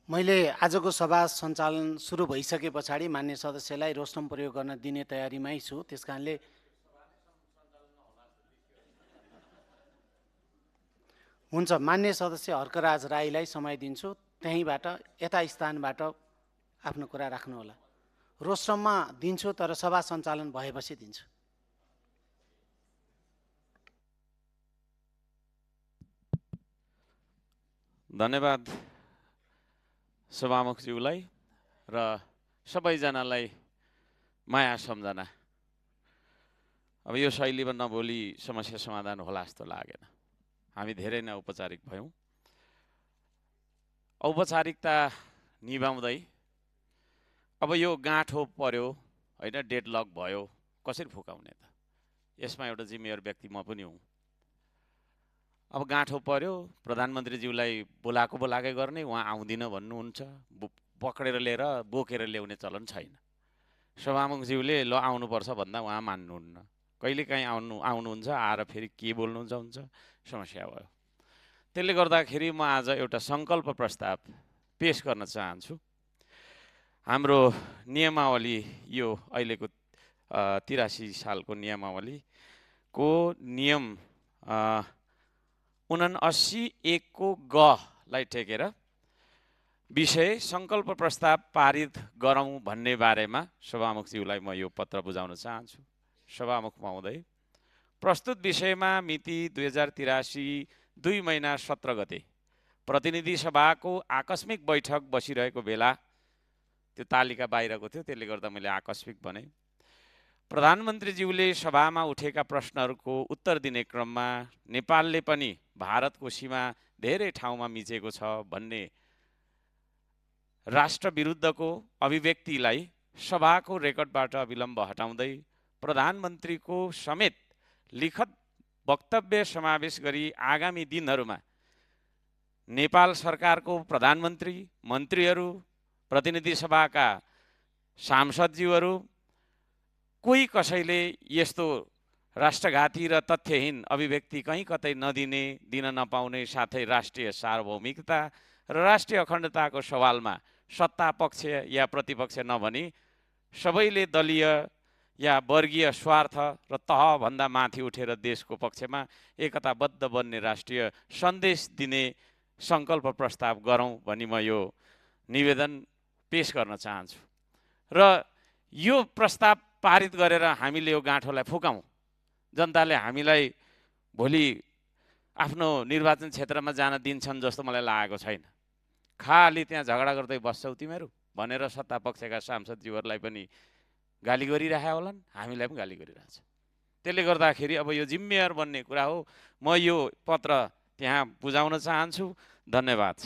मैले आजको सभा सञ्चालन सुरु भइसके पछाडि मान्य सदस्यलाई रोस्टम प्रयोग गर्न दिने तयारीमै छु। त्यसकारणले हुन्छ, मान्य सदस्य हर्कराज राईलाई समय दिन्छु। त्यहीँबाट यता स्थानबाट आफ्नो कुरा राख्नुहोला। रोस्टममा दिन्छु तर सभा सञ्चालन भएपछि दिन्छु। धन्यवाद सभामुखज्यूलाई र सबैजनालाई माया सम्झना। अब यो शैलीमा नबोली समस्या समाधान होला जस्तो लागेन। हामी धेरै नै औपचारिक भयौँ। औपचारिकता निभाउँदै अब यो गाँठो पर्यो होइन, डेडलक भयो, कसरी फुकाउने त? यसमा एउटा जिम्मेवार व्यक्ति म पनि हुँ। अब गाँठो पर्यो, प्रधानमन्त्रीज्यूलाई बोलाएकै गर्ने, उहाँ आउँदिन भन्नुहुन्छ, पक्रेर लिएर बोकेर ल्याउने चलन छैन। सभामुखज्यूले ल आउनुपर्छ भन्दा उहाँ मान्नुहुन्न। कहिलेकाहीँ आउनुहुन्छ, आएर फेरि के बोल्नुहुन्छ हुन्छ, समस्या भयो। त्यसले गर्दाखेरि म आज एउटा सङ्कल्प प्रस्ताव पेश गर्न चाहन्छु। हाम्रो नियमावली, यो अहिलेको 83 सालको नियमावलीको नियम 79(1) को गलाई टेकेर विषय सङ्कल्प प्रस्ताव पारित गरौँ भन्ने बारेमा सभामुखज्यूलाई म यो पत्र बुझाउन चाहन्छु। सभामुख महोदय, प्रस्तुत विषयमा मिति 2083 2 महिना 17 गते प्रतिनिधि सभाको आकस्मिक बैठक बसिरहेको बेला, त्यो तालिका बाहिरको थियो, त्यसले गर्दा मैले आकस्मिक भने, प्रधानमन्त्रीज्यूले सभामा उठेका प्रश्नहरूको उत्तर दिने क्रममा नेपालले पनि भारतको सीमा धेरै ठाउँमा मिचेको छ भन्ने राष्ट्र विरुद्धको अभिव्यक्तिलाई सभाको रेकर्डबाट अविलम्ब हटाउँदै प्रधानमन्त्रीको समेत लिखित वक्तव्य समावेश गरी आगामी दिनहरूमा नेपाल सरकारको प्रधानमन्त्री, मन्त्रीहरू, प्रतिनिधि सभाका सांसदज्यूहरू कोही कसैले यस्तो राष्ट्रघाती र तथ्यहीन अभिव्यक्ति कहीँ कतै नदिने, दिन नपाउने, साथै राष्ट्रिय सार्वभौमिकता र राष्ट्रिय अखण्डताको सवालमा सत्ता पक्ष या प्रतिपक्ष नभनी सबैले दलीय या वर्गीय स्वार्थ र तहभन्दा माथि उठेर देशको पक्षमा एकताबद्ध बन्ने राष्ट्रिय सन्देश दिने सङ्कल्प प्रस्ताव गरौँ भनी म यो निवेदन पेश गर्न चाहन्छु। र यो प्रस्ताव पारित गरेर हामीले यो गाँठोलाई फुकाउँ। जनताले हामीलाई भोलि आफ्नो निर्वाचन क्षेत्रमा जान दिन्छन् जस्तो मलाई लागेको छैन। खाली त्यहाँ झगडा गर्दै बस्छौ तिमीहरू भनेर सत्ता पक्षका सांसदज्यूहरूलाई पनि गाली गरिरहेका होलान्, हामीलाई पनि गाली गरिरहेछ। त्यसले गर्दाखेरि अब यो जिम्मेवार बन्ने कुरा हो। म यो पत्र त्यहाँ बुझाउन चाहन्छु। धन्यवाद।